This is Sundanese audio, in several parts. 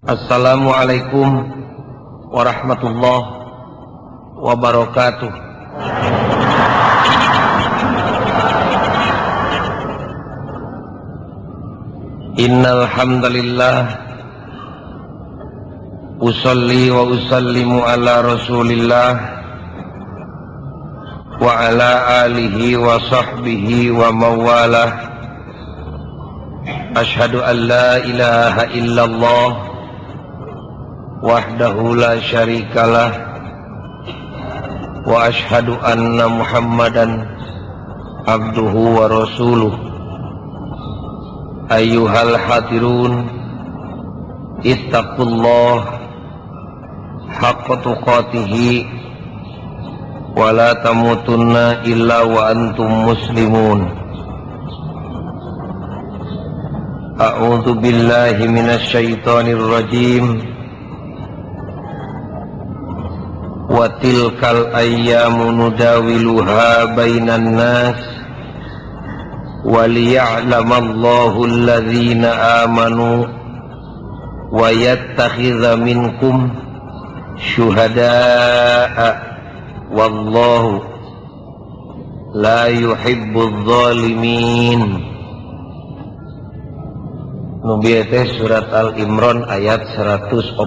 Assalamualaikum warahmatullahi wabarakatuh. Innal hamdalillah usalli wa usallimu ala Rasulillah wa ala alihi wa sahbihi wa mawalah. Ashhadu an la ilaha illallah wahdahu la syarikalah wa ashhadu anna Muhammadan abduhu wa rasuluh. Ayyuhal hadirun, ittaqullah haqqa tuqatihi wa la tamutunna illa wa antum muslimun. A'udzu billahi minasy syaithanir rajim. Wa tilkal ayyamu nudawiluha bainan nas wa liya'lamallahu alladzina amanu wa yattakhidha minkum syuhada'a wallahu la yuhibbudz zalimin. Nu bieu teh surat Al-Imran ayat 140.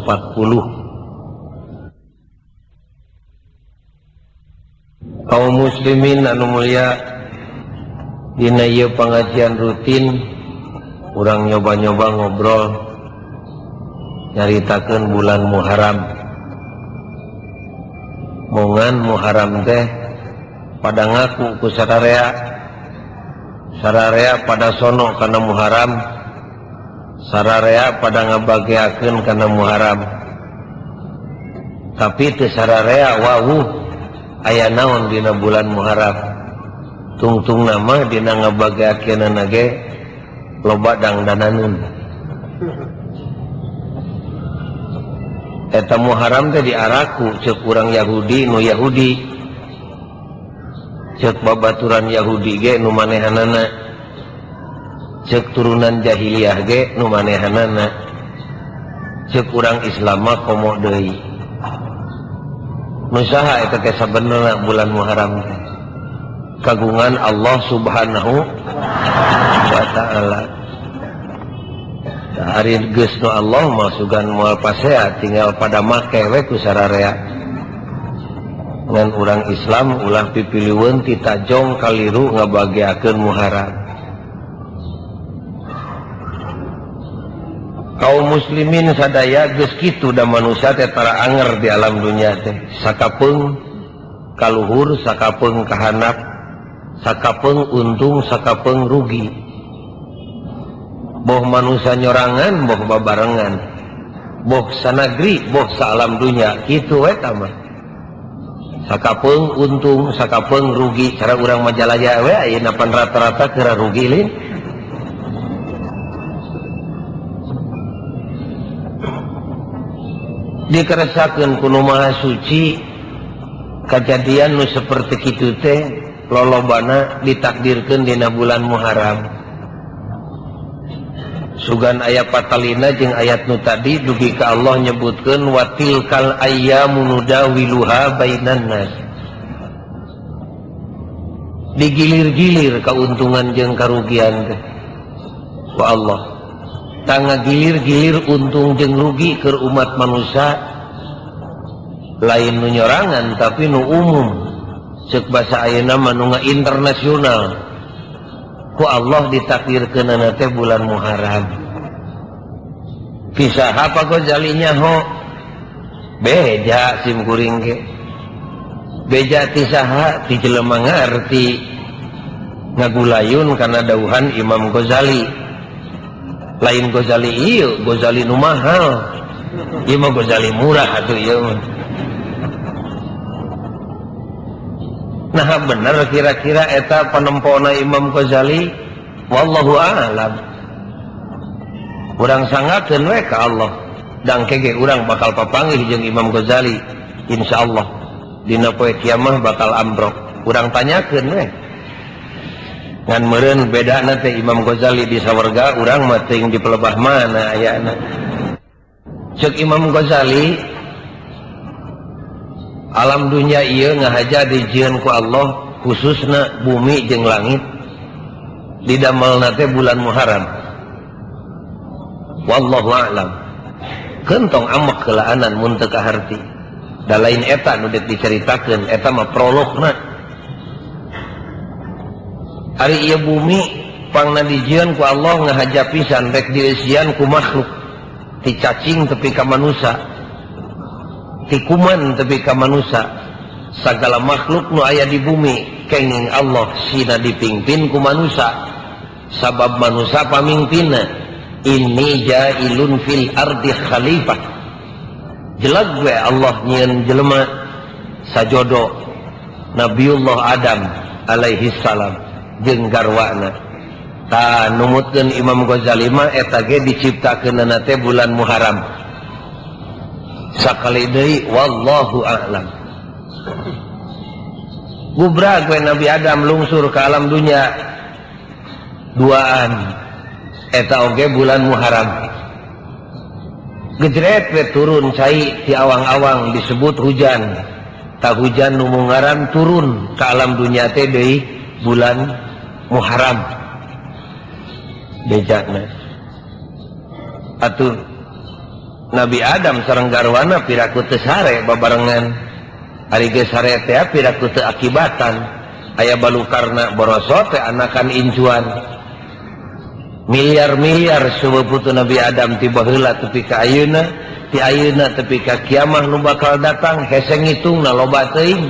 Kaum muslimin anu mulia, dina ieu pengajian rutin urang nyoba-nyoba ngobrol nyaritakeun bulan Muharram. Mongan Muharram teh pada ngaku ku sararea, sararea pada sono kana Muharram, sararea pada ngabageakeun kana Muharram. Tapi teu sararea wawuh aya naon dina bulan Muharram. Tungtung nama dina ngabageakeunana ge loba dangdananeun. Eta Muharram teh diaraku ceuk urang Yahudi nu Yahudi, ceuk babaturan Yahudi ge nu manehanana, ceuk turunan jahiliyah ge nu manehanana, ceuk urang Islam mah komo deui. Nu saha eta teh sabenerna bulan Muharram teh? Kagungan Allah Subhanahu wa ta'ala. Ari geus nu Allah mah sugan moal pasea, tinggal pada make we ku sararea. Ngan urang Islam ulah pipiliweun ti tajong kaliru ngabageakeun Muharram. Kaum muslimin sadaya geus kitu da manusia teh tara anger di alam dunya teh. Sakapeung kaluhur, sakapeung kahanap, sakapeung untung, sakapeung rugi. Boh manusia nyorangan, boh babarengan, boh sanagri, boh saalam dunya, kitu we tah mah. Sakapeung untung, sakapeung rugi, cara urang Majalaya we ayeuna pan rata-rata keur rugi lin. Dikeresakeun ku nu Maha Suci kajadian nu seperti kitu teh lolobana ditakdirkeun dina bulan Muharram. Sugan aya patalina jeung ayat nu tadi dugi ka Allah nyebutkeun wa tilkal ayyamu nudawiluha bainan nas. Digilir-gilir kauntungan jeung karugian teh ku Allah. Tangga gilir-gilir untung jeung rugi keur umat manusia lain nu nyorangan tapi nu umum. Ceuk basa ayeuna mah nu internasional. Ku Allah ditakdirkeunana teh bulan Muharram. Pisaha Pak Ghazali nyaho? Beja sim kuring ge. Beja ti saha? Ti jelema ngarti ngagulayun kana dauhan Imam Ghazali. Lain Ghazali ieu, Ghazali nu mahal. Ieu mah Ghazali murah atuh ieu mah. Nah bener kira-kira eta panempona Imam Ghazali, wallahu a'lam. Urang sangakeun we ka Allah. Dangke ge urang bakal papanggih jeung Imam Ghazali insyaallah dina poe kiamah bakal ambrok. Urang tanyakeun we. Ngan meureun bedana teh Imam Ghazali di sawarga, urang mah teuing di pelebah mana ayana. Cek Imam Ghazali, alam dunya ieu ngahaja dijieun ku Allah, khususna bumi jeung langit, didamelna teh bulan Muharram. Wallahu a'lam. Kentong amek keulaanan mun teu kaharti. Da lain eta nu deuk dicaritakeun, eta mah prologna. Ari ieu bumi pangna dijieun ku Allah ngahaja pisan rek dieusian ku makhluk. Ti cacing tepi ka manusa, ti kuman tepi ka manusa, sagala makhluk nu aya di bumi kenging Allah sina dipingpin ku manusa, sabab manusa pamingpinna. Inni ja'ilun fil ardi khalifah. Jelag we Allah nyieun jelema sajodo Nabiullah Adam alaihi salam jeung garwana. Ta numutkeun Imam Ghazali mah eta ge diciptakeunana teh bulan Muharram. Sakali deui wallahu a'lam. Gubrag we Nabi Adam lungsur ke alam dunya duaan eta oge bulan Muharram. Gejret we turun cai ti awang-awang disebut hujan. Ta hujan nu mungaran turun ke alam dunya teh deui bulan Muharram. Bejana atuh Nabi Adam sareng garwana piraku teu sare babarengan. Ari geus sare teh piraku teu akibatan. Aya balukarna borosot teh anakan incuan. Miliar-miliar seueuh putu Nabi Adam ti baheula tepi ka ayeuna, ti ayeuna tepi ka kiamah nu bakal datang hese ngitungna loba teuing.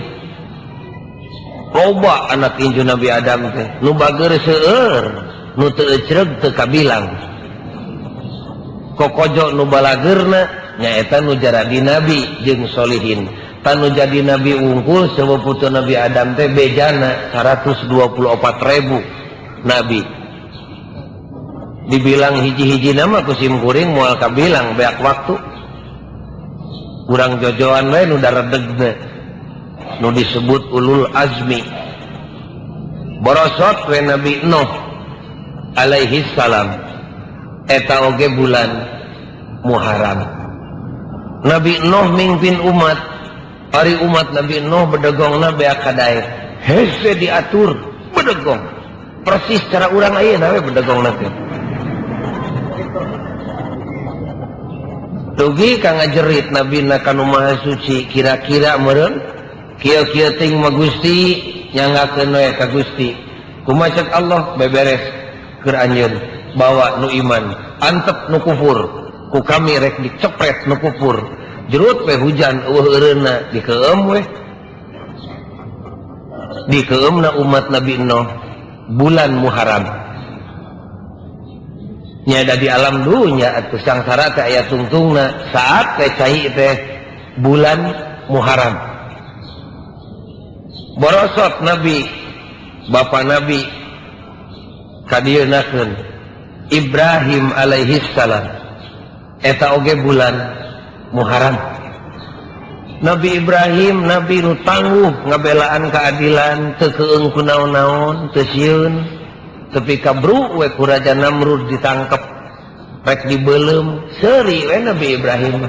Loba anak incu Nabi Adam teh nu bager seueur, nu teu ecreg teu kabilang. Kokojo nu balageurna nyaeta nu jaradi nabi jeung solihin. Tanu jadi nabi unggul seueuh putu Nabi Adam teh bejana 124.000 nabi. Dibilang hiji-hiji nama ku sim kuring moal kabilang beak waktu. Kurang jojoan we nu daredegna. Nu disebut ulul azmi. Borosot we Nabi Nuh alaihi salam eta oge bulan Muharram. Nabi Nuh mingpin umat, ari umat Nabi Nuh bedegongna beak kadaek. Hese diatur bedegong. Persis cara urang ayeuna we bedegongna teh. Dugi ka ngajerit Nabi na kanu Maha Suci kira-kira meureun kieu-kieu ting mah Gusti nyanggakeun we ka Gusti. Kumaha cek Allah beberes keur anjeun bawa nu iman antep nu kufur ku kami rek dicepret nu kufur jerut we hujan eueuh eureunna dikeum we dikeumna umat Nabi Nuh bulan Muharram. Nya ada di alam dunya atuh sangsara teh aya tungtungna saat teh cai teh bulan Muharram. Borosot Nabi Bapak Nabi kadieunakeun Ibrahim alaihi salam eta oge bulan Muharram. Nabi Ibrahim nabi nu tangguh ngabelaan keadilan teu keung ku naon-naon teu sieun tepi ka bru we ku Raja Namrud ditangkep rek dibeuleum seuri we Nabi Ibrahim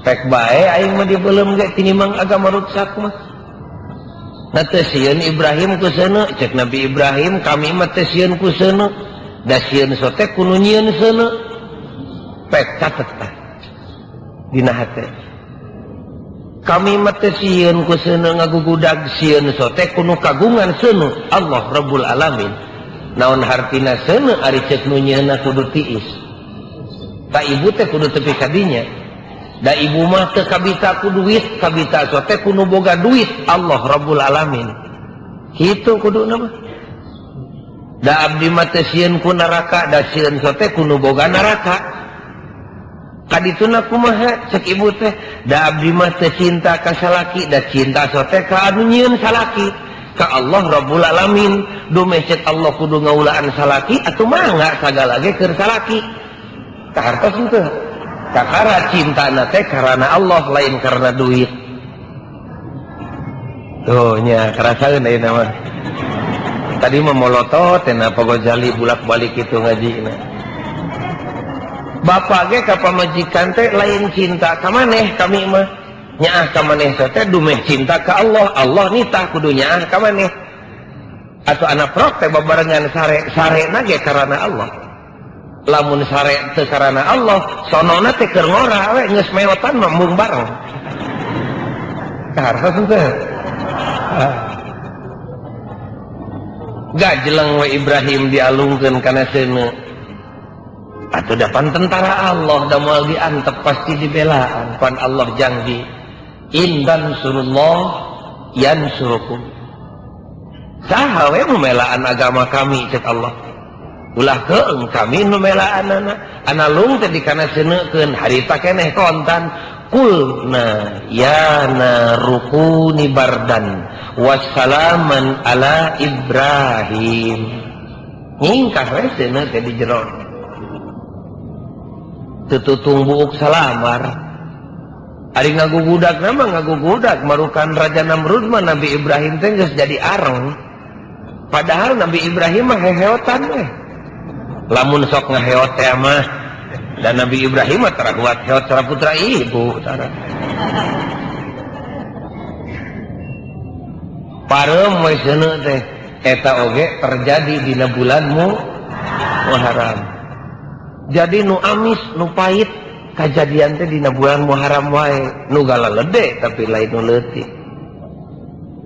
rek bae aing mah dibeuleum ge tinimang agama ruksak mah. Na teu sieun Ibrahim ku seuneu cek Nabi Ibrahim kami mah teu sieun ku seuneu da sieun sote ku nu nyieun seuneu pek catet tah dina hate kami mah teu sieun ku seuneu ngagugudag sieun sote ku nu kagungan seuneu Allah Rabbul Alamin. Naon hartina seuneu ari cek nu nyieunna kudu tiis ta ibu teh kudu tepi ka dinya da ibu mah teu kabita ku duit kabita sote ku nu boga duit Allah Rabbul Alamin kitu kuduna mah. Da abdi mah teu sieun ku neraka da sieun sote ku nu boga neraka kadituna kumaha cek ibu teh da abdi mah teu cinta ka salaki da cinta sote ka anu nyieun salaki ka Allah Rabbul Alamin. Dumeh cek Allah kudu ngaulaan salaki atuh mangga sagala ge keur salaki kahartos henteu kakara cintana teh karena Allah lain karena duit. Tuh nya karasaeun ayeuna mah. Tadi mah molotot teh na Pak Gozali bolak-balik kitu ngajina. Bapak ge ka pamajikan teh lain cinta ka maneh kami mah. Nyaah ka maneh teh dumeh cinta ka Allah. Allah nitah kudu nyaah ka maneh. Atau anak prok teh babarengan sare, sarena ge karana Allah. Lamun sare teu karana Allah, sonona teh keur ngora we geus meotan mah embung bareng. Karena teh. Gajeleng we Ibrahim dialungkeun kana seuneu. Atuh dapan tentara Allah da moal diantep pasti dibelaan. Pan Allah janji, in tansurullah yansurukum. Saha we nu melaan agama kami cek Allah. Ulah keung kami nu melaanana. Analung teh dikana seuneukeun harita keneh kontan. Qulna ya narukuni bardan wassalaman ala Ibrahim. Nyingkah we seuneu teh di jero. Tututung buuk salamar. Ari ngagugudak nama ngagugudak marukan Raja Namrud mah Nabi Ibrahim teh geus jadi areng. Padahal Nabi Ibrahim mah heheotan we. Lamun sok ngaheot teh mah dan Nabi Ibrahim mah tara kuat heot cara putra ibu tara. Pareum we seuneu teh eta oge terjadi dina bulan Muharram. Jadi nu amis nu pahit kajadian teh dina bulan Muharram wae, nu galalede tapi lain nu leutik.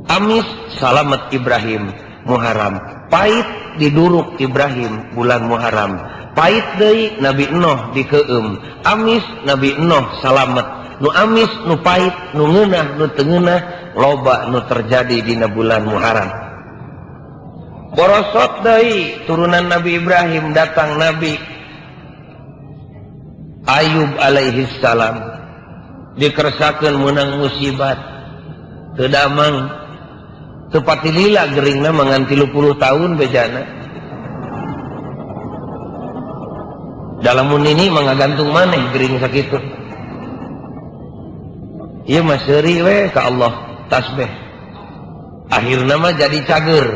Amis salamet Ibrahim Muharram, pahit diduruk Ibrahim bulan Muharram, pahit deui Nabi Nuh dikeum, amis Nabi Nuh salamet, nu amis nu pahit nu ngeunah nu teu ngeunah loba nu terjadi dina bulan Muharram. Borosot deui turunan Nabi Ibrahim datang Nabi Ayub alaihi salam dikersakeun meunang musibat teu damang teu patilila geringna mangan 30 tahun bejana. Dalamun ini mah ngagantung maneh gering sakitu. Ieu mah seuri we ka Allah tasbih. Akhirna mah jadi cager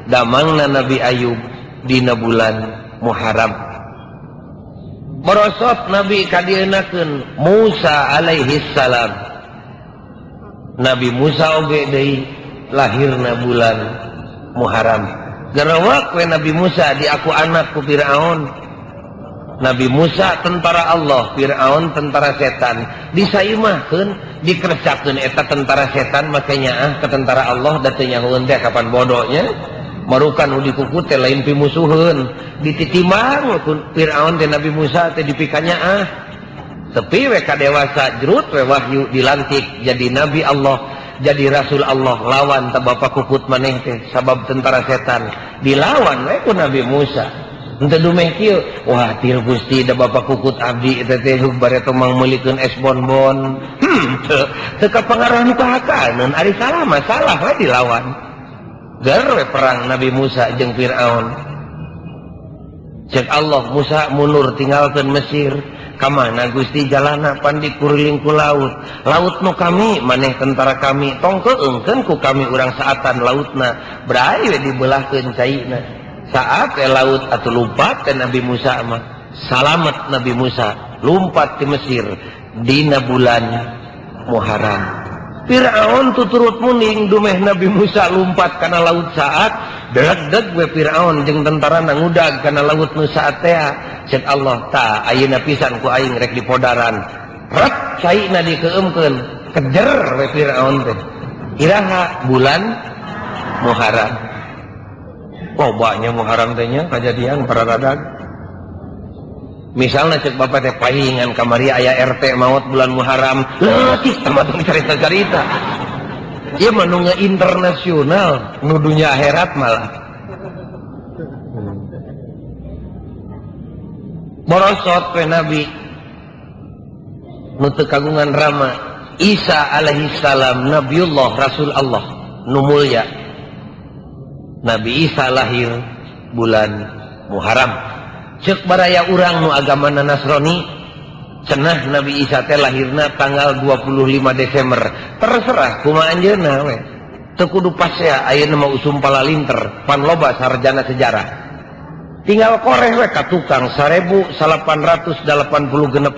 damangna Nabi Ayub dina bulan Muharram. Merosot Nabi kadieunakeun Musa alaihi salam. Nabi Musa oge deui lahirna bulan Muharram. Gerawak we Nabi Musa diaku anak ku Firaun. Nabi Musa tentara Allah, Firaun tentara setan. Disaimahkeun, dikercakeun eta tentara setan make nyaah ke tentara Allah da teu nyahoeun teh kapan bodohnya. Marukan nu dikuku teh lain pimusuheun, dititimbang ku Firaun teh Nabi Musa teh dipikanya ah. Tepi we ka dewasa jrut we wahyu dilantik jadi nabi Allah, jadi rasul Allah, lawan ta bapa kukut maneh teh sabab tentara setan dilawan we ku Nabi Musa. Henteu dumeh kieu, wah til Gusti da bapa kukut abdi eta teh bare tomang meulikeun es bonbon. Teu kapangarah nu kahakaneun ari salah mah salah we dilawan. Ger we perang Nabi Musa jeung Firaun. Cek Allah Musa mundur tinggalkeun Mesir. Ka mana Gusti jalana pan dikuriling ku laut. Laut nu kami maneh tentara kami tong keungkeun ku kami urang saatan lautna. Brai we dibelahkeun caina. Saat we laut atuh lumpat ke Nabi Musa mah. Salamet Nabi Musa lumpat ke Mesir dina bulan Muharram. Firaun tuturut muning dumeh Nabi Musa lumpat kana laut saat deg-deg we Firaun jeung tentara ngudag kana laut nu saat teh. Cek Allah ta ayeuna pisan ku aing rek dipodaran. Rek caina dikeumkeun kejer we Firaun teh. Iraha bulan Muharram. Lobanya Muharram teh nya kajadian para radag. Misalnya cek bapak teh pahingan kamari aya RT maut bulan Muharram, leutik sama tong carita-carita. Ieu mah nu internasional, nu dunya akhirat malah. Borosot we Nabi nu teu kagungan rama Isa alaihi salam Nabiullah Rasul Allah nu mulya. Nabi Isa lahir bulan Muharram. Cek baraya urang nu agamana Nasrani cenah Nabi Isa teh lahirna tanggal 25 Desember. Terserah kumaha anjeunna we. Teu kudu pasea ayeuna mah usum palalinter pan loba sarjana sejarah. Tinggal koreh we ka tukang 1886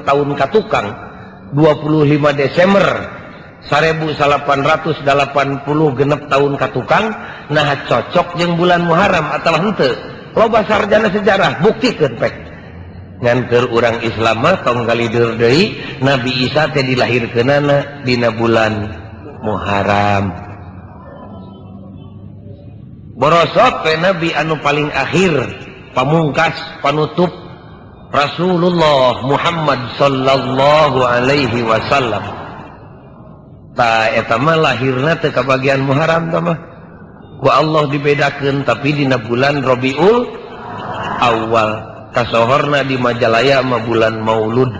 tahun ka tukang 25 Desember 1886 tahun ka tukang nah cocok jeung bulan Muharram atawa henteu. Loba sarjana sejarah buktikeun pek. Ngan keur urang Islam mah tong galider deui Nabi Isa teh dilahirkeunana dina bulan Muharram. Borosot we Nabi anu paling akhir pamungkas panutup Rasulullah Muhammad sallallahu alaihi wasallam. Ta eta mah lahirna teu kabagian Muharram tah mah. Ku Allah dibedakeun tapi dina bulan Rabiul Awal. Kasohorna di Majalaya mah bulan Maulud.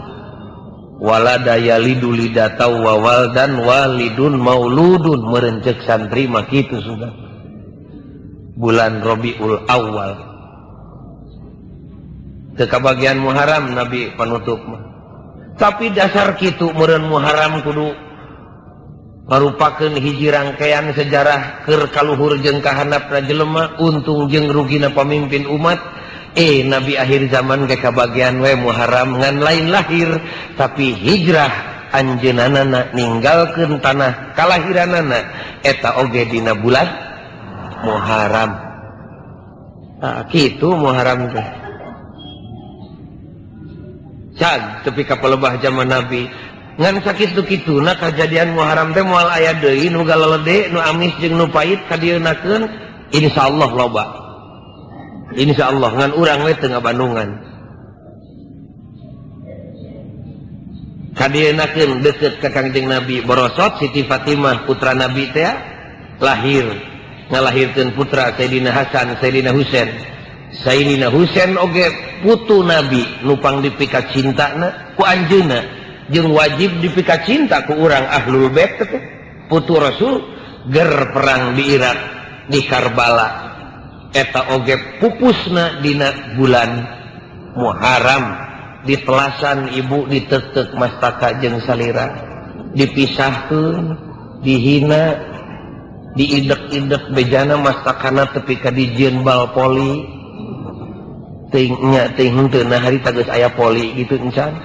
Walada yalidu lidata wa waldan walidun mauludun meureun ceuk santri mah kitu sudah. Bulan Rabiul Awal. Teu kabagian Muharram Nabi panutup mah. Tapi dasar kitu meureun Muharram kudu marupakeun hiji rangkaian sejarah keur kaluhur jeung kahandapna jelema, untung jeung rugina pamimpin umat. Nabi akhir zaman ke kabagian we Muharram ngan lain lahir tapi hijrah anjeunana ninggalkeun tanah kalahiranana eta oge dina bulan Muharram. Tah kitu Muharram teh. Cag tepi ka palebah zaman Nabi ngan sakitu-kituna kajadian Muharram teh moal aya deui nu galalede nu amis jeung nu pait kadieunakeun insyaallah loba. Insyaallah ngan urang we teu ngabandungan. Kadieunakeun deukeut ka Kangjeng Nabi borosot Siti Fatimah putra Nabi teh lahir ngalahirkeun putra Sayyidina Hasan Sayyidina Husain. Sayyidina Husain oge putu Nabi nupang dipika cintana ku anjeunna jeung wajib dipika cinta ku urang Ahlul Bait teh putu Rasul ger perang di Irak di Karbala eta oge pupusna dina bulan Muharram di telasan ibu ditektek mastaka jeung salira dipisahkeun dihina diidek-idek bejana mastakana tepi ka dijieun bal poli teuing nya teuing henteu nah harita geus aya poli gitu encan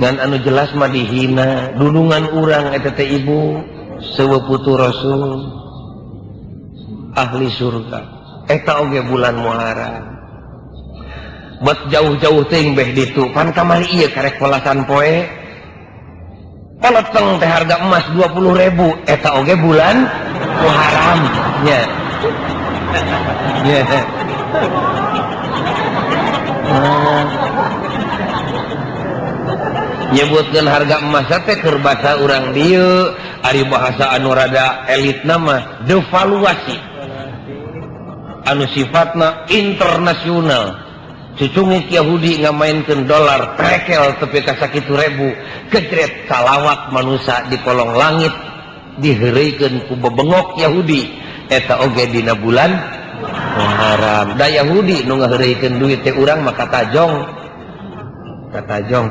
ngan anu jelas mah dihina dulungan urang eta teh ibu seueuh putu Rasul ahli surga eta oge bulan Muharram bet jauh-jauh teuing beh ditu pan kamari ieu karek polasan poe paleteng teh harga emas 20.000 eta oge bulan Muharram nya nya. Nyebutkeun harga emas teh keur basa urang dieu ari bahasa anu rada elitna mah devaluasi anu sifatna internasional. Cucunguk Yahudi ngamainkeun dolar trekel tepi ka sakitu ribu kejret salawat manusia di kolong langit diheureuykeun ku bebengok Yahudi eta oge dina bulan Muharram. Da Yahudi nu ngaheureuykeun duit teh urang mah katajong katajong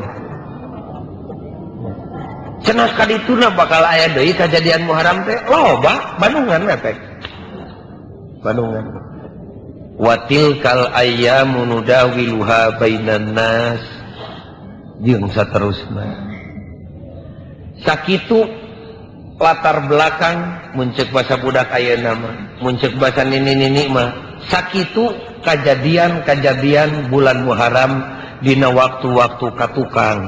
cenah kadituna bakal aya deui kajadian Muharram teh loba Bandungan we Bandungan. Watilkal ayyamu nudawiluha bainan nas jeung saterusna. Sakitu latar belakang mun ceuk basa budak ayeuna mah, mun ceuk basa nini-nini mah, sakitu kajadian-kajadian bulan Muharram dina waktu-waktu katukang.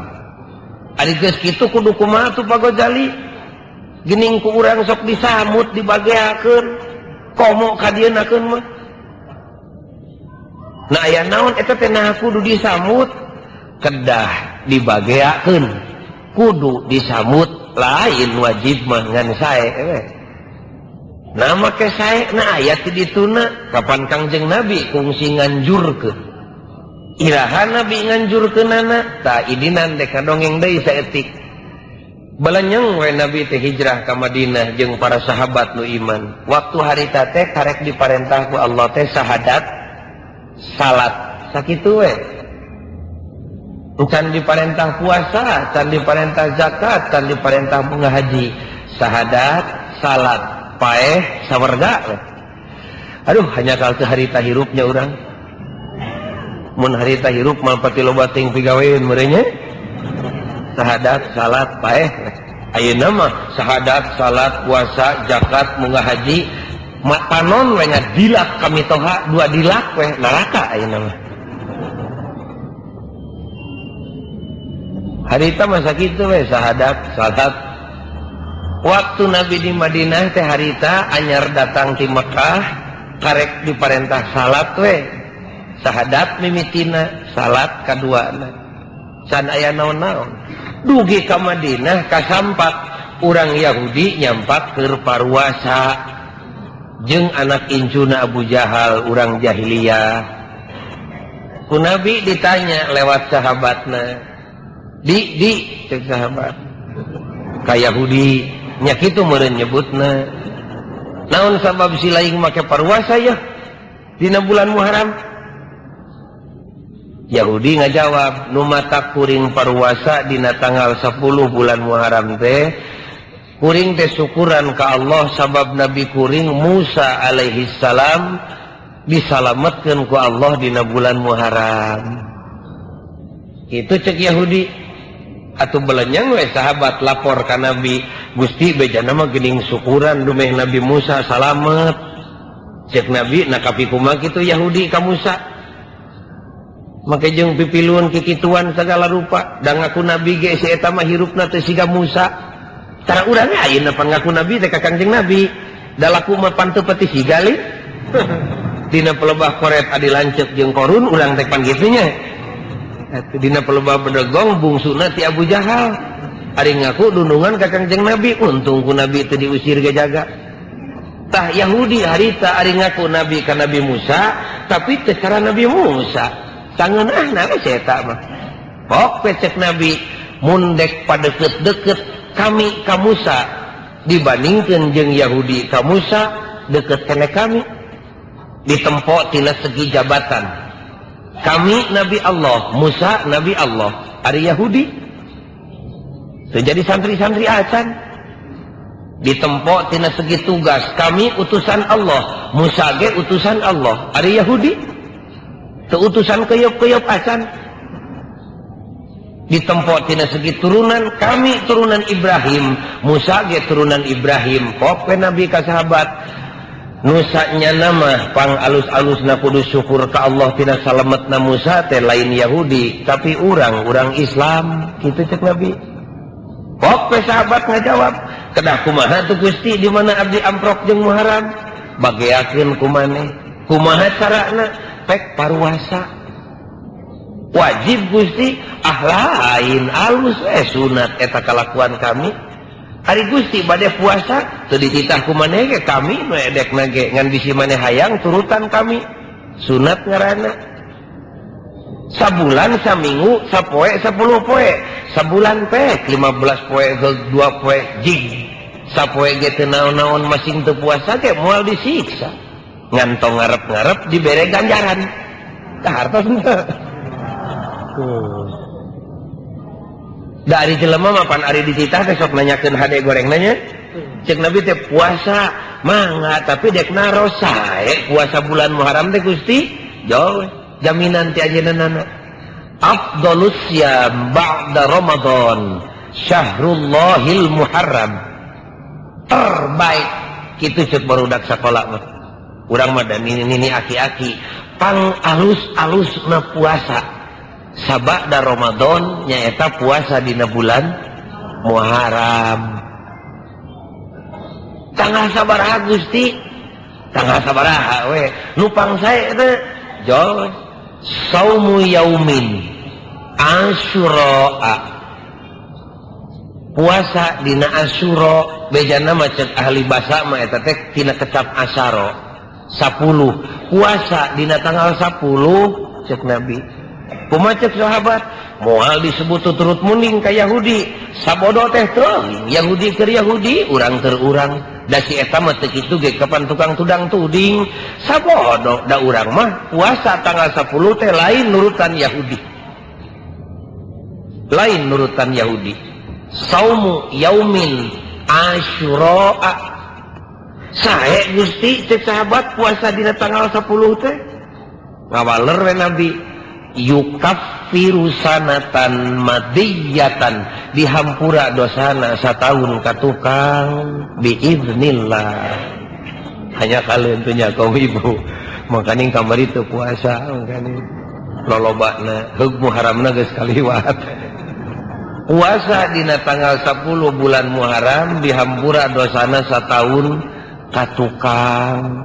Ari geus kitu kudu kumaha tuh Pak Gojali? Geuning ku urang sok disamut dibageakeun, komo kadieunakeun mah. Nah aya naon eta teh nah kudu disamut kedah dibageakeun kudu disamut lain wajib mah ngan sae we. Nah make sae na aya ti dituna kapan Kangjeng Nabi kungsi nganjurkeun. Iraha Nabi nganjurkeunana tah idinan teh kadongeng deui saeutik. Balenyeng we Nabi teh hijrah ka Madinah jeung para sahabat nu iman. Waktu harita teh karek diparentah ku Allah teh syahadat salat sakitu we. Can diparentah puasa, can diparentah zakat, can diparentah bunga haji. Syahadat, salat, paeh, sawerga we. Aduh, hanya kal teu harita hirupnya urang. Mun harita hirup mah pati loba teuing pigaweun meureun nya. Sahadat, salat, paeh. Ayeuna mah sahadat, salat, puasa, zakat, munggah haji, panon we nya dilak kami toha dua dilak we neraka ayeuna mah. Harita mah sakitu we sahadat, salat. Waktu Nabi di Madinah teh harita anyar datang ti Mekah karek diparentah salat we. Sahadat mimitina, salat kaduana. Can aya naon-naon. Dugi ka Madinah kasampak urang Yahudi nyampak keur paruasa jeung anak incuna Abu Jahal urang jahiliyah. Ku Nabi ditanya lewat sahabatna. Di cek sahabat. Ka Yahudi nya kitu meureun nyebutna. Naon sabab si laing make paruasa ya dina bulan Muharram? Yahudi ngajawab, nu mata kuring paruasa dina tanggal 10 bulan Muharram teh kuring teh syukuran ka Allah sabab Nabi kuring Musa alaihi salam disalametkeun ku Allah dina bulan Muharram. Itu cek Yahudi. Atuh belenyang we sahabat lapor ka Nabi, Gusti bejana mah geuning syukuran dumeh Nabi Musa salamet. Cek Nabi na kapi kumaha kitu Yahudi ka Musa. Make jeung pipiluan kikituan segala rupa da ngaku nabi ge si eta mah hirupna teh siga Musa. Cara urang ayeuna pan ngaku nabi teh ka Kangjeng Nabi. Da laku mah pan teu pati siga li. Dina pelebah koret adi lanceuk jeung korun urang teh pan kitu nya. Dina pelebah bedegong bungsuna ti Abu Jahal. Ari ngaku dunungan ka Kangjeng Nabi, untung ku Nabi teu diusir ge jaga. Tah Yahudi harita ari ngaku nabi ka Nabi Musa, tapi teu cara Nabi Musa. Tangeunahna we si eta mah. Pok we cek Nabi mun dek padeket-deket kami ka Musa dibandingkeun jeung Yahudi ka Musa deket keneh kami. Ditempo tina segi jabatan. Kami Nabi Allah, Musa Nabi Allah, ari Yahudi teu jadi santri-santri acan. Ditempo tina segi tugas, kami utusan Allah, Musa ge utusan Allah, ari Yahudi teu utusan keuyeup-keuyeup acan. Ditempo tina segi turunan, kami turunan Ibrahim, Musa ge turunan Ibrahim. Pok we Nabi ka sahabat, nusanya nama pang alus-alusna kudu syukur ka Allah tina salametna Musa teh lain Yahudi tapi urang-urang Islam kitu cek Nabi. Pok we sahabat ngajawab, kedah kumaha tuh Gusti di mana abdi amprok jeung Muharram? Bageakeun ku maneh. Kumaha carana? Pek paruasa. Wajib Gusti, ah lain alus sunat eta kalakuan kami. Ari Gusti bade puasa teu dititah ku maneh ge kami nu edekna ge ngan bisi maneh hayang turutan kami. Sunat ngaranna. Sabulan, saminggu, sapoe, 10 poe. Sabulan pek 15 poe ke 2 poe jig. Sapoe ge teu naon-naon masing teu puasa ge moal disiksa. Ngantong ngarep-ngarep dibere ganjaran. Tah hartos henteu. Da ari jelema mah pan ari dititah teh sok nanyakeun hade goreng nanya. Cek Nabi teh puasa mangga tapi dek naros sae puasa bulan Muharram teh Gusti. Jauh jaminan ti ajeunana. Afdhalus siyam ba'da Ramadan syahrullahil Muharram. Terbaik kitu cek barudak sakola mah. Urang mah da nini-nini aki-aki pang alus-alusna puasa. Sabada Ramadan nyaeta puasa dina bulan Muharram. Tanggal sabaraha Gusti? Tanggal sabaraha we? Nu pang sae teh jol saumu yaumin Asyura. Puasa dina Asyura bejana mah cek ahli basa mah eta teh tina kecap asyara 10. Puasa dina tanggal 10 cek Nabi. Kumaha cek sahabat? Moal disebut tuturut munding ka Yahudi. Sabodo teh terus Yahudi keur Yahudi, urang keur urang. Da si eta mah teu kitu ge kapan tukang tudang tuding. Sabodo da urang mah puasa tanggal 10 teh lain nurutan Yahudi. Lain nurutan Yahudi. Saumu yaumin Asyura. Sae Gusti cek sahabat puasa dina tanggal 10 teh. Ngawaler we Nabi. Yukaffiru sanatan madiyatan dihampura dosana satahun ka tukang biiznillah. Hanya kalian punya kaum ibu makaning kamar itu puasa makaning lolobana heug Muharramna geus kaliwat. Puasa dina tanggal 10 bulan Muharram dihampura dosana satahun ka tukang.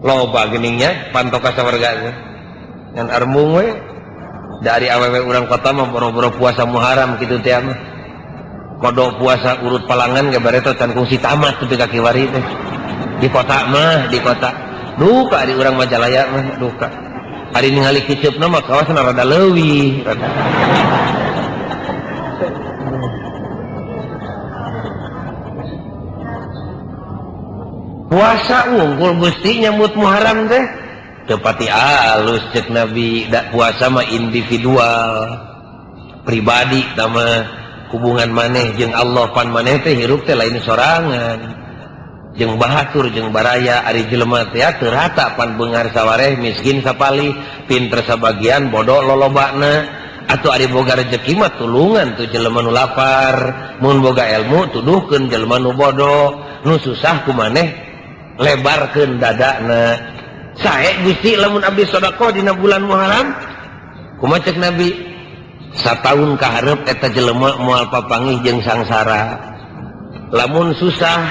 Loba geningnya panto ka sawarga ngan armung we dari awewe urang kota mah boro-boro puasa Muharram kitu teh mah. Kodok puasa urut palangan ge bareto can kungsi tamat teu ka kiwari teh. Di kota mah, di kota duka di urang Majalaya mah duka. Ari ningali kiceupna mah kawasan rada leuwih. Puasa unggul Gusti nyambut Muharram teh teu pati alus cek Nabi, da puasa mah individual pribadi tama hubungan maneh jeung Allah pan maneh teh hirup teh lain sorangan jeung bahatur jeung baraya ari jelema teh teu rata pan beunghar sawareh miskin sapalih pinter sabagian bodoh lolobana atuh ari boga rezeki mah tulungan tuh jelema nu lapar mun boga ilmu tuduhkeun jelema nu bodoh nu susah ku maneh lebarkeun dadana. Sae Gusti lamun abdi sedekah dina bulan Muharram kumaha cek Nabi sataun ka hareup eta jelema moal papanggih jeung sangsara. Lamun susah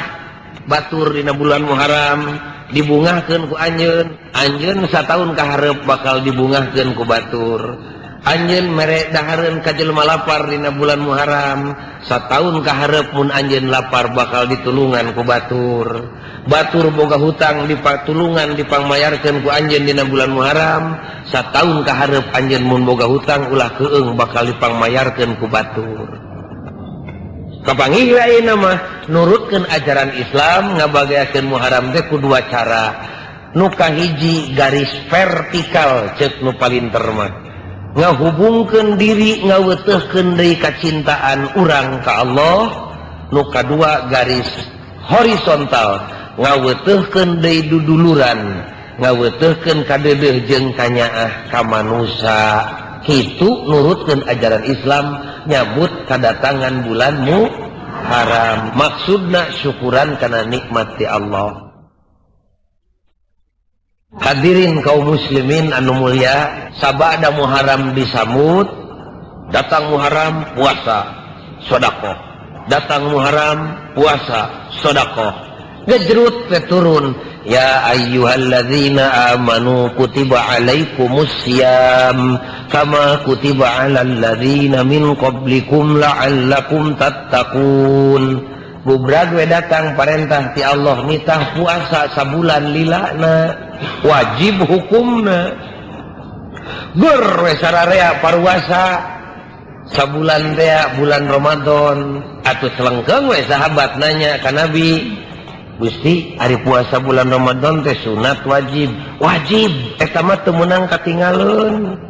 batur dina bulan Muharram dibungahkeun ku anjeun, anjeun sataun ka hareup bakal dibungahkeun ku batur. Anjeun mere dahareun ka jelema lapar dina bulan Muharram, sataun ka hareup mun anjeun lapar bakal ditulungan ku batur. Batur boga hutang dipatulungan dipangmayarkeun ku anjeun dina bulan Muharram, sataun ka hareup anjeun mun boga hutang ulah keung bakal dipangmayarkeun ku batur. Kapanggih ayeuna mah nurutkeun ajaran Islam ngabagayakeun Muharram teh ku dua cara. Nu kahiji garis vertikal ceuk nu palinter mah. Ngahubungkeun diri ngawetehkeun deui kacintaan urang ka Allah. Nu kadua garis horizontal ngawetehkeun deui duduluran ngawetehkeun kadeudeuh jeung kanyaah ka manusa. Kitu nurutkeun ajaran Islam nyabut kadatangan bulan Muharram maksudna syukuran kana nikmat ti Allah. Hadirin kaum muslimin anu mulia, sabada Muharram disambut, datang Muharram puasa sedekah, datang Muharram puasa sedekah, gejrut we turun ya ayyuhalladzina amanu kutiba alaikumusiyam kama kutiba alal ladzina min qablikum la'allakum tattaqun. Bubrag we datang parentah ti Allah nitah puasa sabulan lilana wajib hukumna. Ger we sararea paruasa sabulan teh bulan Ramadan atuh selengkeung we sahabat nanya ka Nabi, Gusti ari puasa bulan Ramadan teh sunat wajib? Wajib eta mah teu meunang katinggalun.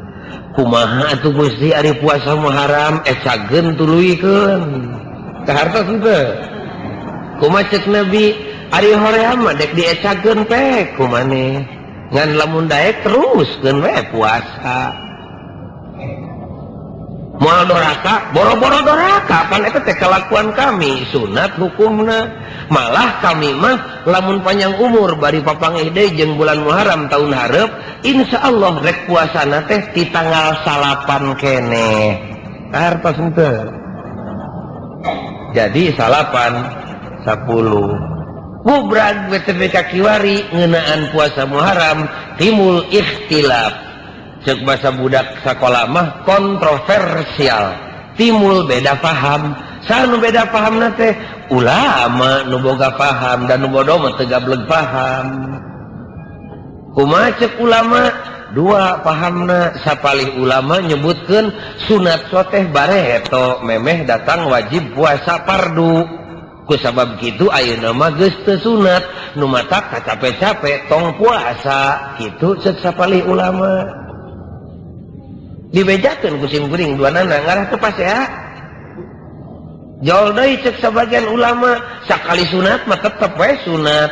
Kumaha atuh Gusti ari puasa Muharram ecageun tuluykeun kahartos henteu? Kumaha cek Nabi ari hoream mah dek diecakeun pe kumaneh ngan lamun daek teruskeun we puasa. Moal doraka boro-boro doraka pan eta teh kalakuan kami sunat hukumna. Malah kami mah lamun panjang umur bari papanggih deui jeung bulan Muharram tahun hareup insyaallah rek puasana teh di tanggal 9 keneh. Hartos henteu? Jadi 9 10 bubrag BTPK kiwari ngeunaan puasa Muharram timbul ikhtilaf cek bahasa budak sakola mah kontroversial timbul beda paham. Saha nu beda pahamna teh ulama nu boga paham dan nu bodoh mah teu gableg paham. Kumaha cek ulama dua pahamna, sapalih ulama nyebutkeun sunat soteh bareto memeh datang wajib puasa fardu. Ku sabab kitu ayeuna mah geus teu sunat nu matak kacape-cape tong puasa kitu cek sapalih ulama. Dibejakeun ku sim kuring duanana ngarah teu pasea. Jol deui cek sabagian ulama sakali sunat mah tetep we sunat.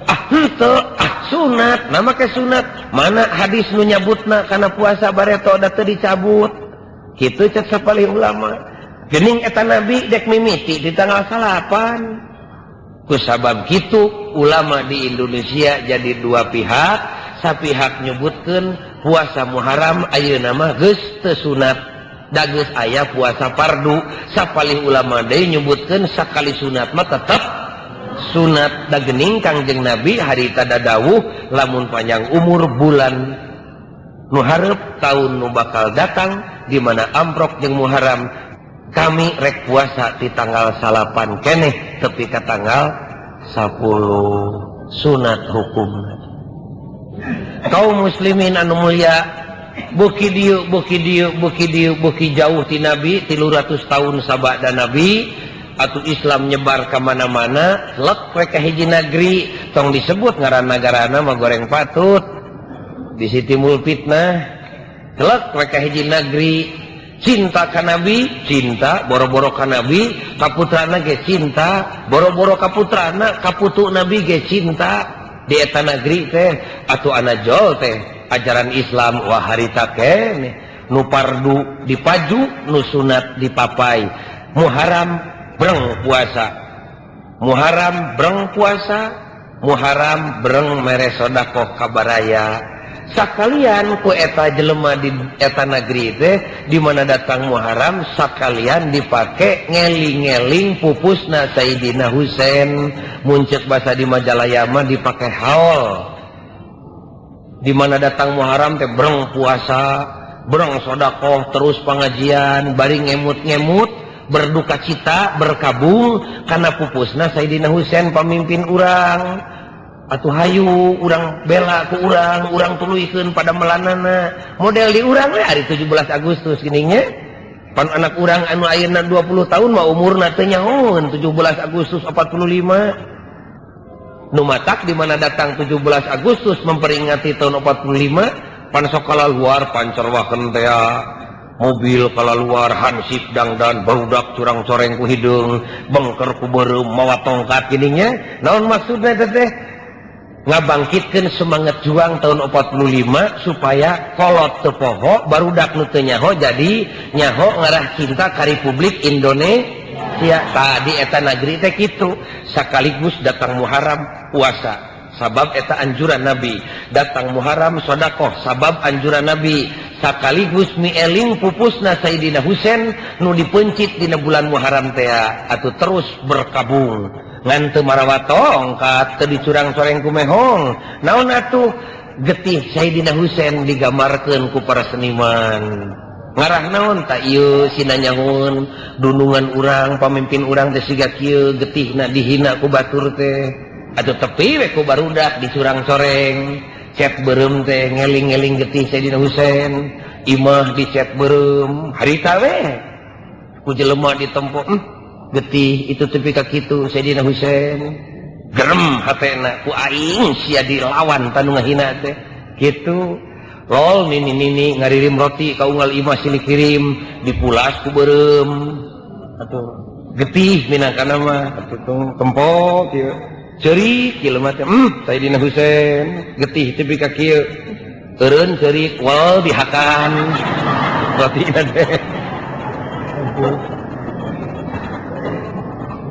Ah henteu, ah sunat, nama ke sunat. Mana hadis nu nyabutna kana puasa bareto da teu dicabut. Kitu cek sapalih ulama. Geuning eta Nabi dek mimiti di tanggal 9. Kusabab kitu ulama di Indonesia jadi dua pihak, sapihak nyebutkeun puasa Muharram ayeuna mah geus teu sunat, da geus aya puasa fardu. Sapalih ulama deui nyebutkeun sakali sunat mah tetep sunat, da geuning Kangjeng Nabi harita dadawuh lamun panjang umur bulan nu hareup tahun nu bakal datang di mana amprok jeung Muharram kami rek puasa di tanggal 9 keneh tepi ka tanggal 10 sunat hukumna. Kaum muslimin anu mulia, buki dieu buki dieu buki dieu buki jauh ti Nabi 300 tahun sabada Nabi atau Islam nyebar ke mana-mana lek we ka hiji negeri tong disebut ngaran nagarana mah goreng patut bisi timbul fitnah. Lek we ka hiji negeri cinta ka Nabi, cinta boro-boro ka Nabi, kaputrana ge cinta, boro-boro kaputrana, kaputu Nabi ge cinta di eta negeri teh. Atuh anajol teh ajaran Islam wah harita keneh nu fardu dipaju, nu sunat dipapai. Muharram breng puasa, Muharram breng puasa, Muharram breng mere sodakoh ka baraya. Sakalian ku eta jelema di eta negeri teh di mana datang Muharram sakalian dipake ngeling-ngeling pupusna Sayyidina Husain. Muncul bahasa di Majalaya mah dipake haul. Di mana datang Muharram teh breng puasa, breng sodakoh, terus pengajian bari ngemut-ngemut berduka cita berkabung karena pupusna Sayyidina Husain pamimpin urang. Atuh hayu urang bela ku urang, urang tuluykeun pada melanana model di urang we hari 17 Agustus geuning nya. Pan anak urang anu ayeuna 20 tahun mah umurna teu nyahoeun 17 Agustus 45. Nu matak di mana datang 17 Agustus memperingati tahun 45 pan sok luar pancerwakeun teh mobil kalaluar hansip dangdan barudak curang coreng ku hideung bengker ku beureum mawa tongkat geuning nya. Naon maksudna teh? Ngabangkitkeun semangat juang tahun 45 supaya kolot teu poho, barudak nu teu nyaho jadi nyaho ngarah cinta ka Republik Indonesia. Tadi eta negeri teh kitu sekaligus datang Muharram puasa sabab eta anjuran Nabi, datang Muharram sodakoh sabab anjuran Nabi, sekaligus mieling pupusna Sayyidina Husain nu dipencit dina bulan Muharram teh. Atuh terus berkabung ngan teu marawa tongkat, teu dicurang-coreng ku mehong. Naon atuh? Getih Sayyidina Husain digambarkeun ku para seniman ngarah naon tak ieu sina nyangun dunungan urang pamimpin urang teh siga kieu getihna dihina ku batur teh. Atuh tepi we ku barudak dicurang-coreng cet beureum teh ngeling-ngeling getih Sayyidina Husain, imah dicet beureum harita we ku jelema ditempo getih itu tepi ka kitu Sayyidina Husain gerem hatena ku aing sia dilawan tanu ngahina teh kitu. Lol nini nini ngaririm roti ka unggal imah silih kirim dipulas ku beureum. Atuh getih minangkana mah atuh tempo kieu ceurik kieu mah teh Sayyidina Husain getih tepi ka kieu eureun ceurik wal dihakan rotina teh.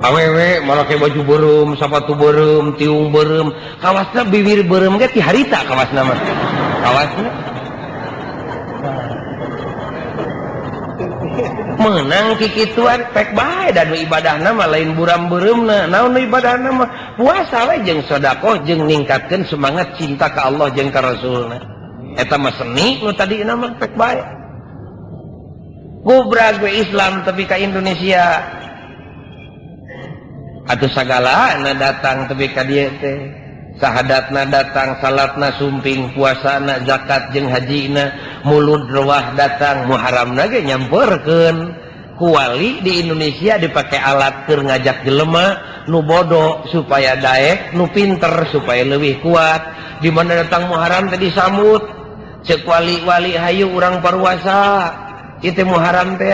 Awewe make baju beureum, sapatu beureum, tiung beureum, kawasna bibir beureum ge ti harita kawasna mah. Kawasna menang kikituan pek bae dan nu ibadahna mah lain buram beureumna. Naon nu ibadahna mah? Puasa we jeung sedekah jeung ningkatkeun semangat cinta ka Allah jeung ka Rasulna. Eta mah seni nu tadina mah pek bae. Gubrak we Islam tepi ka Indonesia. Atuh sagalana datang tepi ka dieu teh. Sahadatna datang, salatna sumping, puasana, zakat jeung hajina, mulud rewah datang, Muharramna ge nyamperkeun. Ku wali di Indonesia dipake alat keur ngajak jelema nu bodoh supaya daek, nu pinter supaya leuwih kuat. Di mana datang Muharram teh disambut. Ceuk wali-wali hayu urang paruasa. Ieu teh Muharram teh.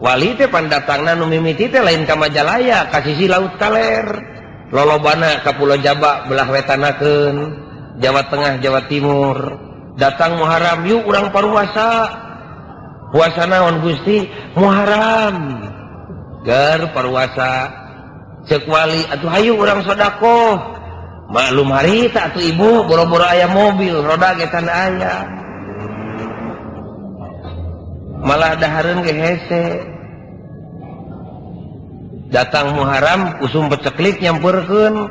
Wali teh pandatangna nu mimiti teh lain ka Majalaya, ka sisi laut kaler. Lolobana ka Pulau Jaba belah wetanakeun, Jawa Tengah, Jawa Timur. Datang Muharram, yuk urang paruasa. Puasa naon Gusti? Muharram. Ger paruasa. Ceuk wali atuh hayu urang sodakoh. Maklum harita atuh ibu boro-boro aya mobil, roda ge tanda aya. Malah dahareun ge hese. Datang Muharram usum peceklik nyamperkeun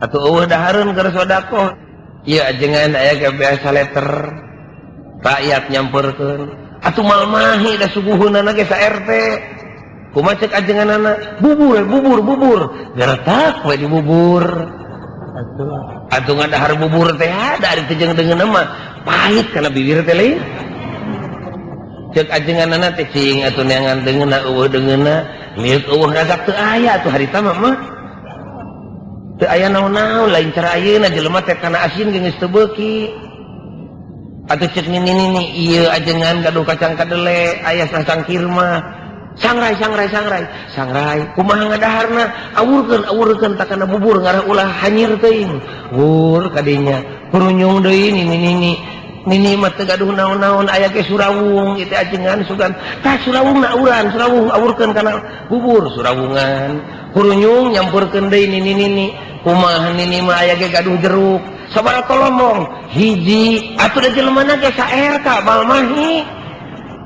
atuh eueuh dahareun keur sodakoh. Ieu ajengan aya ge biasa letter rakyat nyamperkeun. Atuh malmahi da suguheunana ge sa RT. Kumaha cek ajenganana? Bubur, bubur, bubur. Geretak we di bubur. Atuh ngadahar bubur teh ada ari teu jeung deungeun mah pahit kana bibir teh lain. Cek ajenganana teh cing atuh neangan deungeunna eueuh deungeunna, miut eueuh ragak teu aya atuh harita mah mah. Teu aya naon-naon lain cara ayeuna jelema teh kana asin ge geus teu beuki. Atuh cek nini-nini ieu ajengan gaduh kacang kadele aya sacangkir mah. Sangrai sangrai sangrai sangrai kumaha ngadaharna awurkeun awurkeun takana bubur ngarah ulah hanyir teuing wur kadinya kurunyung deui nini nini nini mah teu gaduh naon-naon aya ge surawung ieu teh ajengan sugan tah surawungna auran surawung awurkeun kana bubur surawungan kurunyung nyampurkeun deui nini nini kumaha nini mah aya ge gaduh jeruk sabaraha tolomong hiji atuh da jelemana ge sa RK balmahi